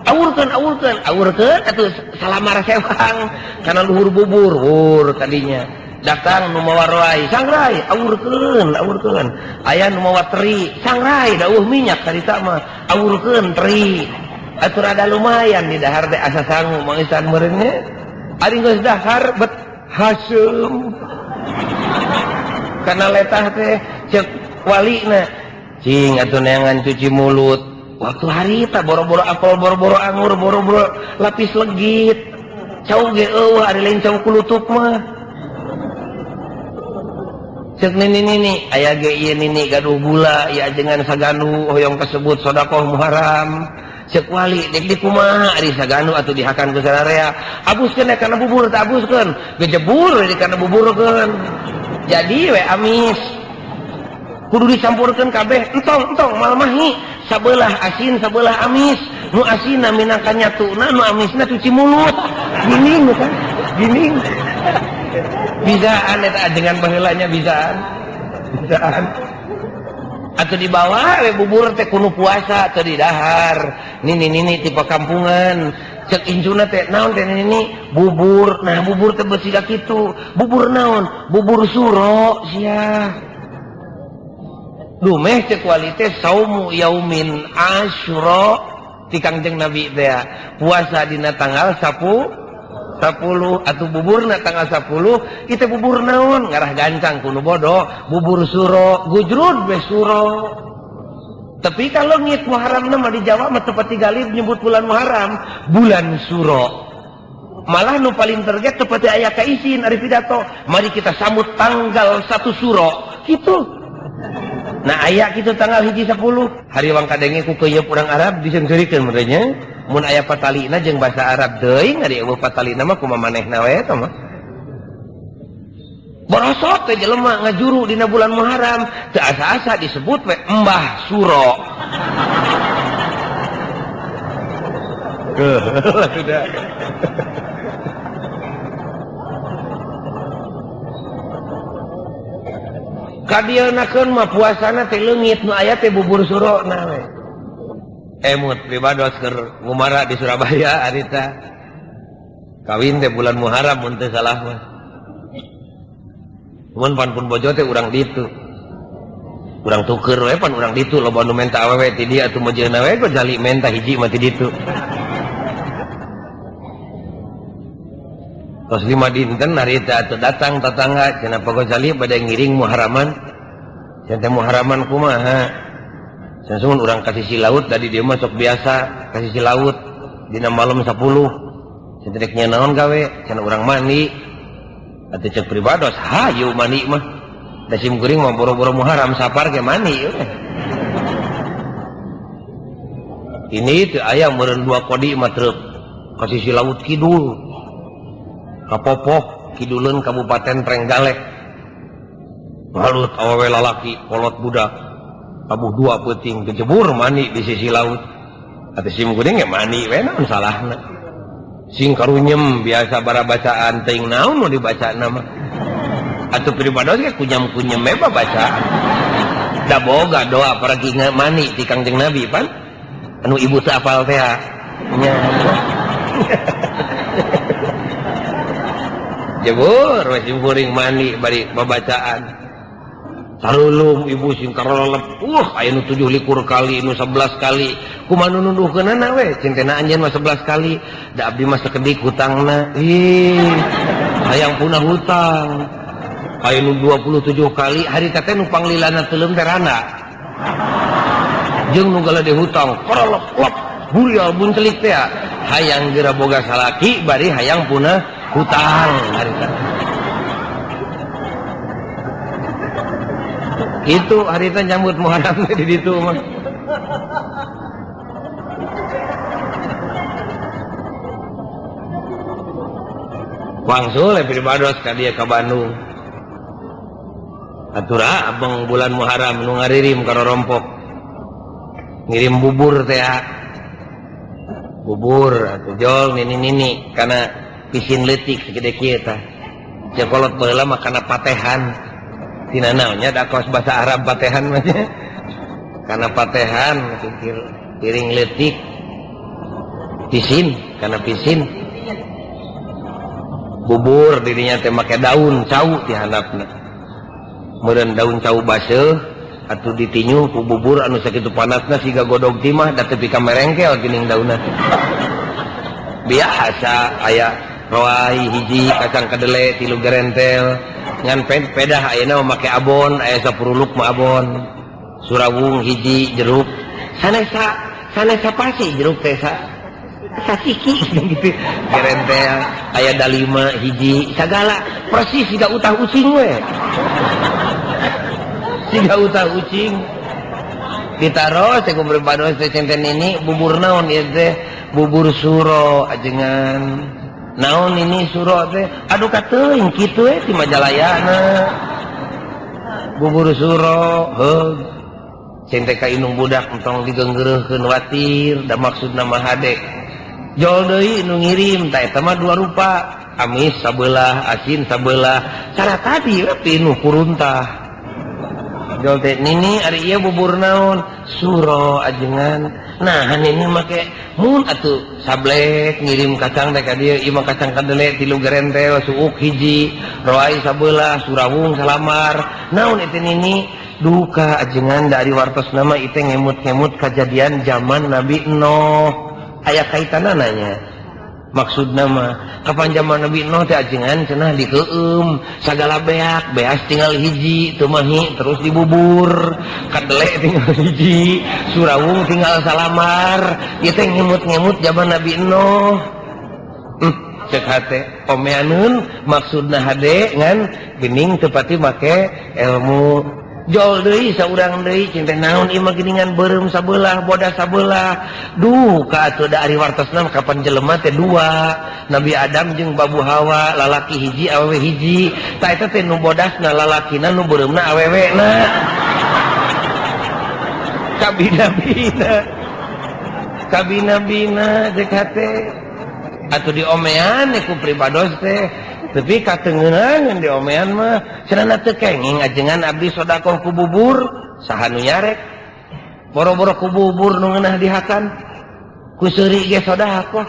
awurkeun awurkeun awurkeun atuh salamar sewang kana luhur bubur hur kadinya datang nu mawa roai sangrai awurkeun awurkeun aya nu mawa teri sangrai da eueuh minyak harita mah awurkeun teri atuh rada lumayan di dahar teh asa sangu Mang Isan meureun nya ari geus dahar bet haseum kana letah teh ceuk walina cing atuh neangan cuci mulut waktu harita boro-boro apel boro-boro anggur boro-boro lapis legit cau ge eueuh ari lain cau kulutuk mah ceuk nini nini aya ge ieu nini gaduh gula ieu ajengan saganu hoyong kasebut sodakoh Muharram ceuk wali dek di kumaha ari saganu atuh dihakan ku sararea abuskeun kana bubur teh abuskeun gejebur di kana buburkeun jadi we amis kudu dicampurkeun kabeh entong entong malmahi sabelah asin sabelah amis nu asinna minangka nyatuna nu amisna cuci mulut gini kan gini bisaan eta ajengan baheulanya bisaan bisaan atuh dibawa we bubur teh kudu puasa teu didahar nini nini ti pakampungan cek incuna teh naon teh nini bubur nah bubur teh beusiga kitu bubur naon bubur suro sia dumeh cek wali teh saumu yaumin asyura ti Kangjeng Nabi teh puasa dina tanggal 10 atuh buburna tanggal 10 ieu bubur naon ngarah gancang kudu bodoh bubur suro gujrud we suro tapi kalau ngit Muharram mah di Jawa mah tepat galib nyebut bulan Muharram bulan suro malah nu paling terget seperti aya kaisin ari pidato mari kita sambut tanggal 1 suro gitu. Nah aya kitu tanggal hiji 10 hari wang kadenge ku keuyeup urang Arab diseungseurikeun meureunnya mun aya patalina jeung bahasa Arab teuing ari eueuh patalina mah kumaha manehna we eta mah borosot teh jelema ngajuru dina bulan Muharram teu asa-asa disebut we Mbah Suro. Sudah. Kadieunakeun mah puasana teh leungit nu aya teh bubur suro na we. Emut pribados keur ngumara di Surabaya harita. Kawin teh bulan Muharram mun teu salah mah. Mun pan pun bojo teh urang ditu. Urang tuker we pan urang ditu loba nu menta awewe ti dieu atuh mojeuna we Gojali menta hiji mah ti ditu. Tos 5 dinten harita atuh datang tatangga cenah Pak Gojali bade ngiring Muharraman. Cenah teh Muharraman kumaha? Cenah sun urang ka sisi laut da di dieu mah sok biasa ka sisi laut dina malam 10. Cenah rek naon gawe? Cenah urang mandi. Atuh cek pribados hayu mandi mah. Da sim kuring mah boro-boro Muharram sapar ge mandi. Ini teu aya meureun 2 kodi mah truk ka sisi laut kidul. Kapopok kiduleun Kabupaten Trenggalek. Balut awewe lalaki kolot budak tabuh dua peuting kejebur mandi di sisi laut. Atuh sim kuring ge mandi we naon salahna. Sing karunyem biasa bara bacaan teuing naon nu dibacana mah. Atuh pribados ge kunyam-kunyem we babacaan. Da boga doa pergi mandi ti Kangjeng Nabi pan. Anu ibu teu apal teh nya. Jebur we sim kuring mandi bari babacaan. Tarulum ibu sing karolep, aya nu 27 kali, nu 11 kali. Kumaha nu nuduhkeunana we, cintena anjeun mah 11 kali. Da abdi mah sakedik hutangna. Ih, hayang punah hutang. Aya nu 27 kali, harita teh nu panglilana teuleum teh randa. Jeung nu galede hutang, karolep lep, burial buncelik teh. Hayang geura boga salaki bari hayang punah hutang harita. Itu harita nyambut Muharram di ditu mah. Wangsul pribados ka dieu ka Bandung. Atura abang bulan Muharram nu ngaririm ka rorompok. Ngirim bubur teh. Bubur atuh jol nini-nini kana pisin leutik sagede kieu tah. Cekolot baheula mah kana patehan. Tina naonnya da kos bahasa Arab patehan mah nya. Kana patehan piring leutik pisin kana pisin bubur dirinya teh make daun cau di handapna. Meureun daun cau baseuh atuh ditinyu ku bubur anu sakitu panasna siga godog timah da tepi ka merengkel geuning daunna. Biasa aya roai hiji kacang kadele 3 gerentel ngan pedah ayeuna mah make abon aya sapuruluk mah abon surawung hiji jeruk sanesa sanesa pasi jeruk teh sasiki gitu gerentel aya dalima hiji sagala persis siga utah ucing we siga utah ucing ditaros teh ku pribados teh centen ini bubur naon ieu teh bubur suro ajengan naon ini suro teh aduh kateuing kitu we ti Majalayana bubur suro heug cing teh ka indung budak entong digeunggeureuhkeun watir da maksudna mah hade jol deui nu ngirim ta eta mah dua rupa amis sabelah asin sabelah cara tadi we pinuh kuruntah jol teh nini ari ieu bubur naon suro ajengan nah ini make mun atuh sablek ngirim kacang teh ka dieu ieu mah kacang kadele 3 gerentel suuk hiji roai sabelah surawung salamar naon itu nini duka ajengan dari wartos nama itu ngemut-ngemut kejadian zaman Nabi Nuh aya kaitanana nya maksudna mah kapan zaman Nabi Nuh teh ajengan cenah dikeueum sagala beak beas tinggal hiji teu mahi terus dibubur kadele tinggal hiji surawung tinggal salamar ieu teh ngemut-ngemut zaman Nabi Nuh. Cek hate omeaneun maksudna hade ngan geuning teu pati make ilmu jol deui saurang deui cinta naon ieu mah geuningan beureum sabelah bodas sabelah duh ka atuh da ari wartosna kapan jelema teh dua Nabi Adam jeung Babu Hawa lalaki hiji awewe hiji ta eta teh nu bodasna lalakina nu beureumna awewena kabina-bina kabina-bina cek hate atuh diomean ku pribados teh tapi katengeunangan diomean mah cenah teu kenging ajengan abdi sedekah ku bubur saha nu nyarek boro-boro ku bubur nu ngeunah dihakan ku seuri ge sedekah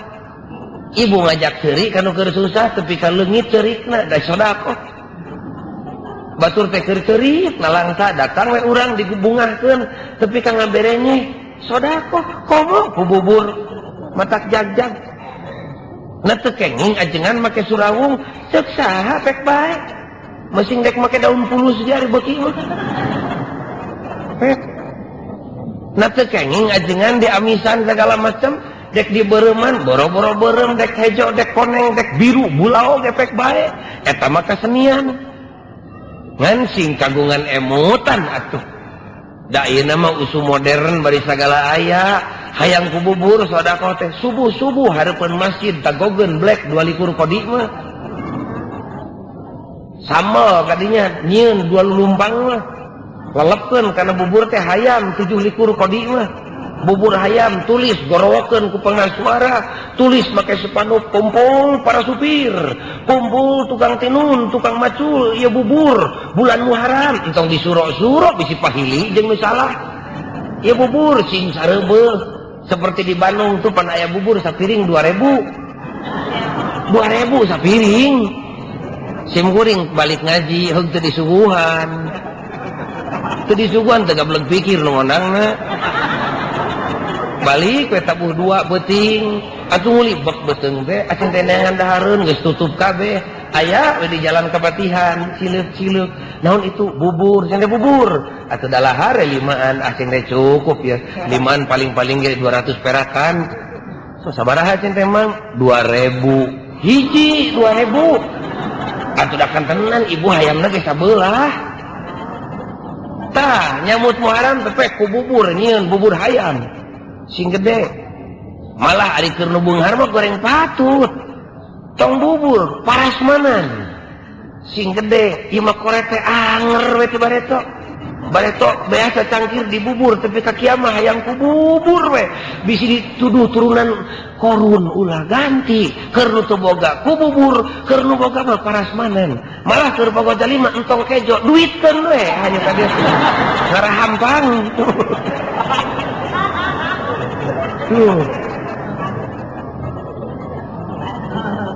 ibu ngajak seuri ka nu keur susah tepi ka leungit ceurikna da sedekah batur teh keur ceurik nalangsa datang we urang digubungahkeun tepi ka ngaberenyeh sedekah komo ku bubur matak jag-jag na teu kenging ajengan make surawung ceuk saha pek bae masing dek make daun pulus ge ari beuki mah pek na teu kenging ajengan diamisan segala macam dek dibereuman boro-boro beureum dek hejo dek koneng dek biru bulao ge pek bae eta mah kasenian ngan sing kagungan emutan atuh da ayeuna mah usum modern bari sagala aya hayang ku bubur sedekah teh subuh-subuh hareupeun masjid tagogeun black 22 kodi mah Sambel kadinya nyieun dua lulumpang mah. Lelepkeun kana bubur teh hayam 7 likur kodi mah. Bubur hayam tulis gorowokeun ku pengas suara, tulis make spanduk kumpul para supir, kumpul tukang tenun, tukang macul, ieu bubur bulan Muharram entong disuro-suro bisi pahili jeung nu salah. Ieu bubur sing sareubeuh seperti di Bandung tuh pan aya bubur sapiring 2000. 2000 sapiring. Sim kuring balik ngaji heug teu disuguhan. Teu disuguhan teu gableg pikir nu ngondangna. Balik we tabuh 2 beuting atuh nguli bek beuteung teh acing teh neangan dahareun geus tutup kabeh aya we di jalan Kepatihan cileuk-cileuk naon itu bubur cenah bubur atuh dalahar limaan acing teh cukup ya limaan paling-paling ge 200 perakan so sabaraha cenah teh mang 2000 hiji 2000 atuh da kantenan ibu hayamna ge sabelah tah nyamut Muharram teh ku bubur nyieun bubur hayam sing gede malah ari keur nu beunghar mah goreng patut tong bubur parasmanan sing gede ieu mah korek teh anger we teh bareto bareto biasa cangkir dibubur tapi ka kiamah hayang ku bubur we bisi dituduh turunan korun ulah ganti keur nu teu boga ku bubur keur nu boga mah parasmanan malah keur boga jalima entong kejo duitkeun we hanya ka dieu ngarahampang.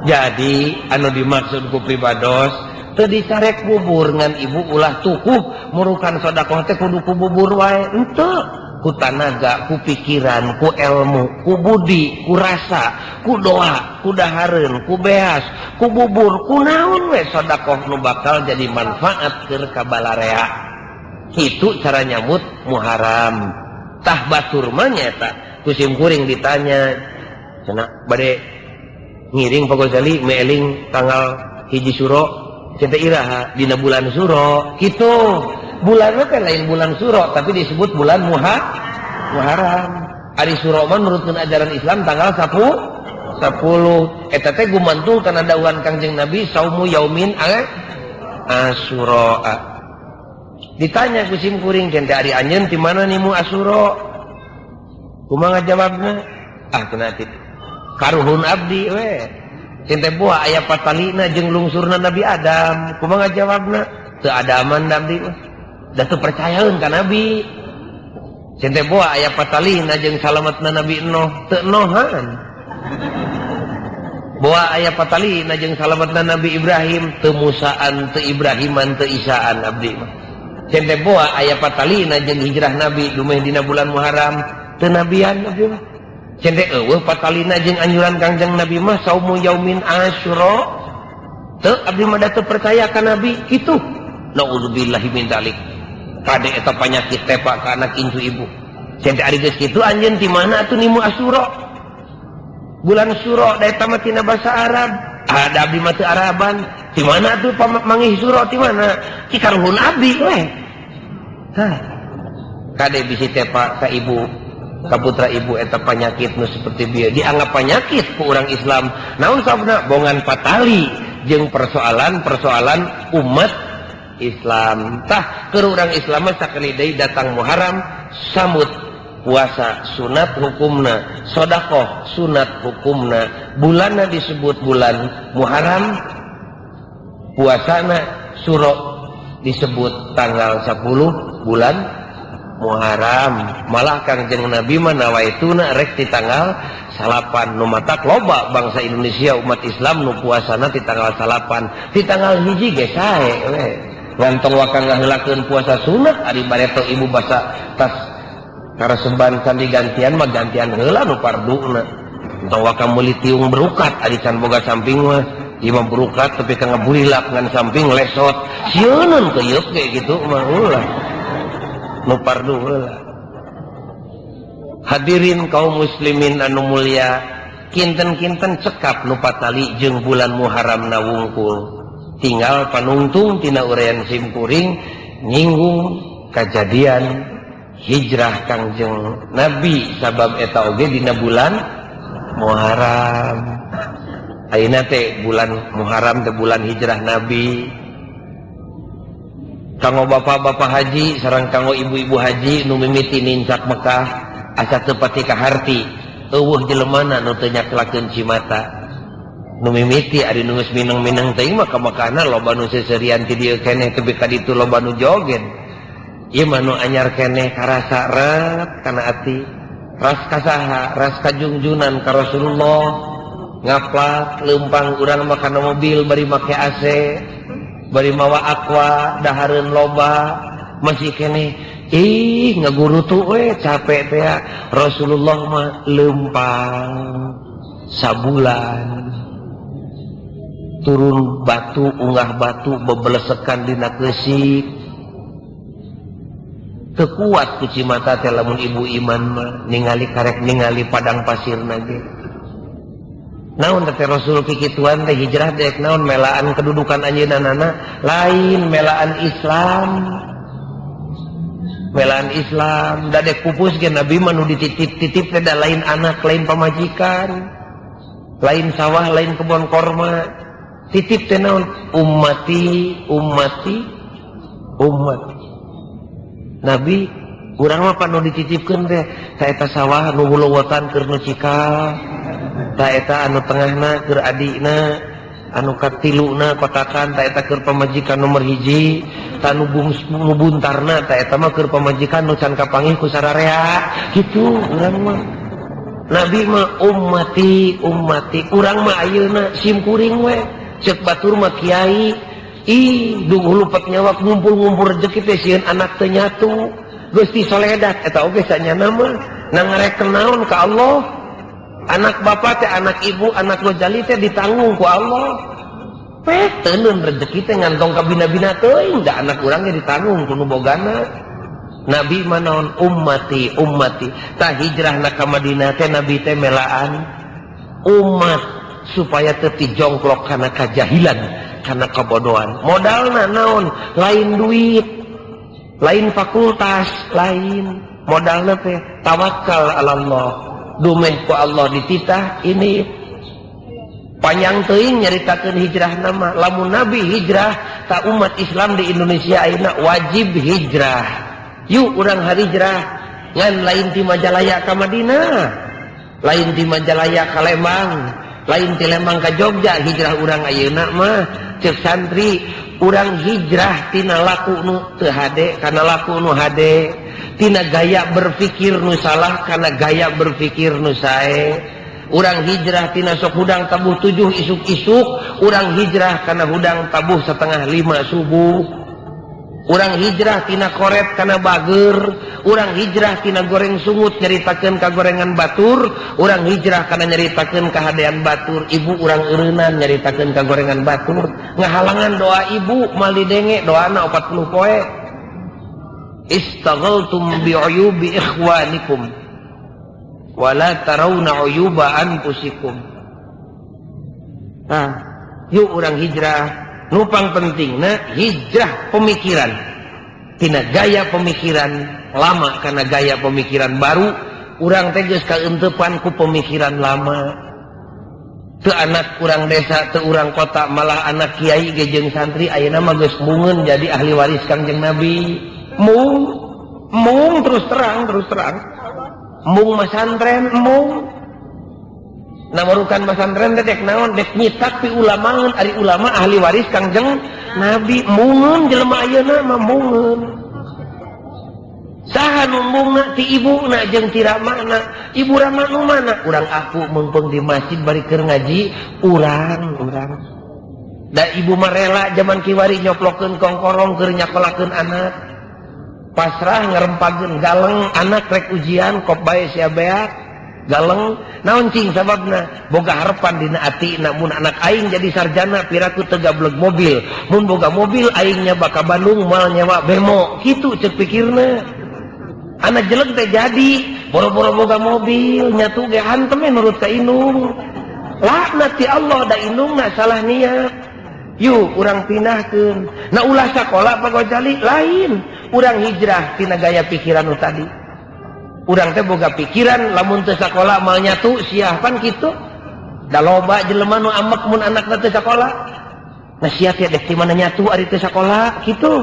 Jadi anu dimaksud ku pribados teu dicarek bubur ngan ibu ulah tukuh murukan sedekah teh kudu ku bubur wae henteu ku tanaga ku pikiran ku ilmu ku budi ku rasa ku doa ku dahareun ku beas ku bubur ku naon we sedekah nu bakal jadi manfaat keur ka balarea. Kitu cara nyambut Muharram. Tah batur mah nyaeta ku sim kuring ditanya cenah bade ngiring Pak Gozali meeling tanggal 1 Suro cenah iraha dina bulan Suro kitu bulan teh lain bulan Suro tapi disebut bulan Muharram. Ari Suro mah nurutkeun ajaran Islam tanggal 10 eta teh gumantung kana dawuhan Kangjeng Nabi saumu yaumin Asyura. Ditanya ku sim kuring cenah ari anjeun ti mana nimu Asyura? Kumaha jawabna? Ah cenah teh karuhun abdi we. Cinta buah aya patalina jeung lungsurna Nabi Adam. Kumaha jawabna? Teu adaman abdi mah. Da teu percayaeun ka Nabi. Cinta buah aya patalina jeung salametna Nabi Nuh, teu nohan. Buah aya patalina jeung salametna Nabi Ibrahim, teu Musaan, teu Ibrahiman, teu Isaan abdi mah. Cinta buah aya patalina jeung hijrah Nabi dumeh dina bulan Muharram, teu nabian abdi mah. Cende eueuh patalina jeung anjuran Kangjeng Nabi mah saumu yaumin Asyura. Teu abdi mah da teu percaya ka Nabi kitu. Naudzubillahi min dzalik. Kade eta panyakit tepa ka anak incu ibu. Cende ari geus kitu anjeun ti mana atuh nimu Asyura? Bulan Suro da eta mah tina basa Arab. Ada abdi mah teu Araban. Ti mana atuh mangih Suro ti mana? Ci karuhun abdi we. Tah. Kade bisi tepa ka ibu kaputra ibu eta panyakit nu seperti bieu dianggap panyakit ku urang Islam. Naon sababna? Bongan patali jeung persoalan-persoalan umat Islam. Tah keur urang Islam mah sakali deui datang Muharram sambut puasa sunat hukumna, sedekah sunat hukumna, bulanna disebut bulan Muharram, puasana Suro disebut tanggal 10 bulan Muharram. Malah Kangjeng Nabi mah nawaituna rek di tanggal 9 nu matak loba bangsa Indonesia umat Islam nu puasana di tanggal 9, di tanggal 1 ge sae we. Ngantong wakang ngaheulakeun puasa sunat ari bareto ibu basa tas karaseban can digantian mah gantian heula nu farduna. Entong wakang meuli tiung berukat ari can boga samping mah ieu mah berukat tapi ka ngaburilak ngan samping lesot sieuneun keuyeup ge kitu mah ulah. Nu fardu heula. Hadirin kaum muslimin anu mulia, kinten-kinten cekap nu patali jeung bulan Muharram na wungkul. Tinggal panungtung tina uraian simkuring nyinggung kajadian hijrah Kangjeng Nabi sabab eta oge dina bulan Muharram. Ayeuna teh bulan Muharram teh bulan hijrah Nabi. Kanggo bapak-bapak haji sareng kanggo ibu-ibu haji nu mimiti nincak Mekah asa teu pati kaharti, euweuh jelemana nu teu nyaklakeun cimata. Nu mimiti, ari nu geus mineng-mineng teuing mah ka Mekahna loba nu seuseurian ti dieu keneh tepi ka ditu, loba nu joget. Ieu mah nu anyar keneh karasa ret kana ati. Ras kasaha? Ras kajungjunan, ka Rasulullah. Ngaplak leumpang urang mah kana mobil bari make AC, bari mawa Aqua, dahareun loba, masih keneh ih ngagurutu we, capek teh. Rasulullah mah leumpang sabulan, turun batu unggah batu, bebelesekan dina keusik, teu kuat ku cimata teh. Lamun ibu iman mah ningali, karek ningali padang pasir ge. Naon teh Rasul kikituan teh hijrah dek naon? Melaan kedudukan anjeunna? Lain, melaan Islam, melaan Islam. Dadek pupus ge Nabi mah nu dititip-titip teh da lain anak, lain pamajikan, lain sawah, lain kebon korma. Titip teh naon? Ummati, ummati, ummati. Nabi urang mah pan nu dititipkeun teh ta eta sawah nu huluwotan keur nu cikal, ta eta anu tengahna keur adikna, anu katiluna kotakan ta eta keur pamajikan nomor hiji, ta nu nu buntarna ta eta mah keur pamajikan nu can kapanggih ku sararea. Kitu urang mah. Nabi mah ummati, ummati. Urang mah ayeuna sim kuring we, ceuk batur mah kiai. Ih, dung lupet nyawa ngumpul-ngumpul rezeki teh sieun anak teu nyatu. Gusti soledat eta oge sanyana mah na ngareken naon ka Allah. Anak bapak teh, anak ibu, anak Gojali teh ditanggung ku Allah. Peh teuneun rezeki teh ngantong ka bina-bina teuing, da anak urang ge ditanggung ku nu bogana. Nabi mah naon? Ummati, ummati. Tah, hijrahna ka Madinah teh Nabi teh melaan umat supaya teu jongklok kana kajahilan, kana kebodohan. Modalna naon? Lain duit, lain fakultas, lain. Modalna teh tawakal Allah. Dumeh ku Allah dititah ini. Panjang teuing nyaritakeun hijrah nama. Lamun Nabi hijrah, tak umat Islam di Indonesia ayeuna wajib hijrah. Yuk urang hijrah, ngan lain ti Majalaya ka Madinah, lain ti Majalaya ka Lembang, lain ti Lembang ka Jogja. Hijrah urang ayeuna mah, cek santri, urang hijrah tina laku nu teu hade kana laku nu hade, tina gaya berpikir nu salah kana gaya berpikir nu sae. Urang hijrah tina sok hudang tabuh 7 isuk-isuk, urang hijrah kana hudang tabuh 4.30 subuh. Urang hijrah tina koret kana bager, urang hijrah tina goreng sungut nyaritakeun ka gorengan batur, urang hijrah kana nyaritakeun kahadean batur. Ibu urang eureunnan nyaritakeun ka gorengan batur, ngahalangan doa ibu mal didenge doana 40 poe. Istaghaltum bi'uyubi ikhwanikum wala tarawna uyuba anfusikum. Nah, yuk urang hijrah. Nupang penting nah hijrah pemikiran tina gaya pemikiran lama karena gaya pemikiran baru. Urang teh geus kaentepan ku pemikiran lama. Teu anak urang desa, teu urang kota, malah anak kiai ge jeung santri ayeuna mah geus mungeun jadi ahli waris Kangjeng Nabi. Mung mung, terus terang, terus terang mung masantren mung. Namarukan masantren teh dek naon? Dek nyitak pi ulamaeun. Ari ulama ahli waris Kangjeng Nabi, mungeun jelema ayeuna mah mungeun. Saha nu mungna? Ti ibuna jeung ti ramana. Ibu rama nu mana? Urang aku meungpeung di masjid bari keur ngaji urang urang. Da ibu mah rela zaman kiwari nyoplokeun kongkorong keur nyakolakeun anak, pasrah ngerempageun galeng anak rek ujian, kop bae sia beak galeng. Naon cing sababna? Boga harapan dina ati, namun anak aing jadi sarjana piraku teu gableg mobil, mun boga mobil aingnya baka Bandung moal nyewa bemo. Kitu cek pikirna. Anak jelek teh jadi boro-boro boga mobil, nyatu ge hantem nurut ka indung. Laknat ti Allah, da indungna salah niat. Yuk urang pindahkeun. Nah, ulah sakola, Pak Gojali, lain. Urang hijrah tina gaya pikiran nu tadi. Urang teh boga pikiran lamun teu sakola moal nyatu sia, pan kitu. Da loba jelema nu amek mun anakna teu sakola. Nah, sia teh dek ti mana nyatu ari teu sakola, kitu.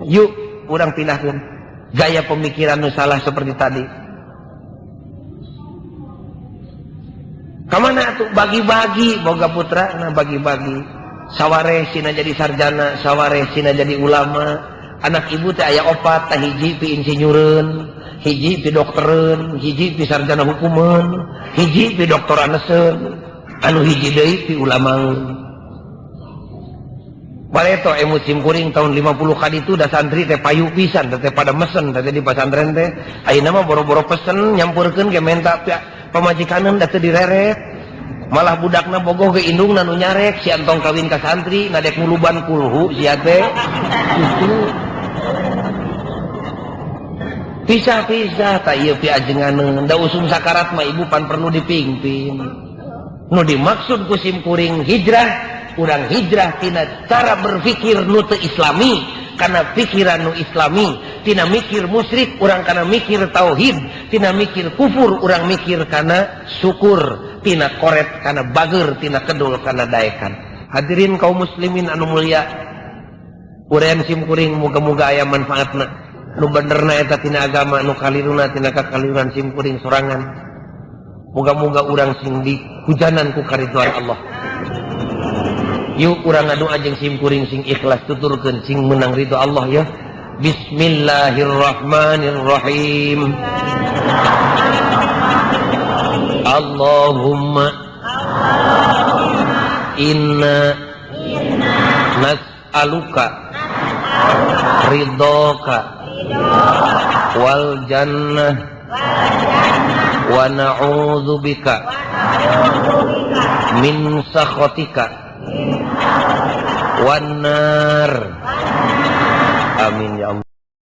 Yuk urang pindahkeun gaya pemikiran nu salah seperti tadi. Kamana atuh bagi-bagi boga putra na bagi-bagi. Saware sina jadi sarjana, saware sina jadi ulama. Anak ibu teh aya opat, tah hiji pi insinyureun, hiji pi doktereun, hiji pi sarjana hukumeun, hiji pi doktoraneseun, anu hiji deui pi ulamaeun. Bareto emut simkuring tahun 50 kali itu dah santri teh payu pisan teh pada mesen teh di pesantren teh. Ayeuna mah boro-boro pesen nyampurkeun ge menta pamajikaneun da teu direret. Malah budakna bogoh ge indungna nu nyarek si antong kawin ka santri nadek muluban kulhu sia teh. Gitu. Pisah-pisah tak ieu pi ajenganeun da usum sakarat mah ibu pan perlu dipingpin. Nu dimaksud ku simkuring hijrah, urang hijrah tina cara berpikir nu teu islami kana pikiran nu islami, tina mikir musyrik urang kana mikir tauhid, tina mikir kufur urang mikir kana syukur, tina koret kana bager, tina kedul kana daekan. Hadirin kaum muslimin anu mulia, urang simkuring muga-muga aya manfaatna. Nu benerna eta tina agama, nu kaliruna tina kakaliruan simkuring sorangan. Muga-muga urang sing dihujanan ku karidhoan Allah. Yuk urang ngadoa jeung simkuring sing ikhlas tuturkeun sing menang ridho Allah ya. Bismillahirrahmanirrahim. Allahumma inna nas'aluka ridhoka wal jannah wa na'udzubika min sakhatika wan nar. Amin ya Allah.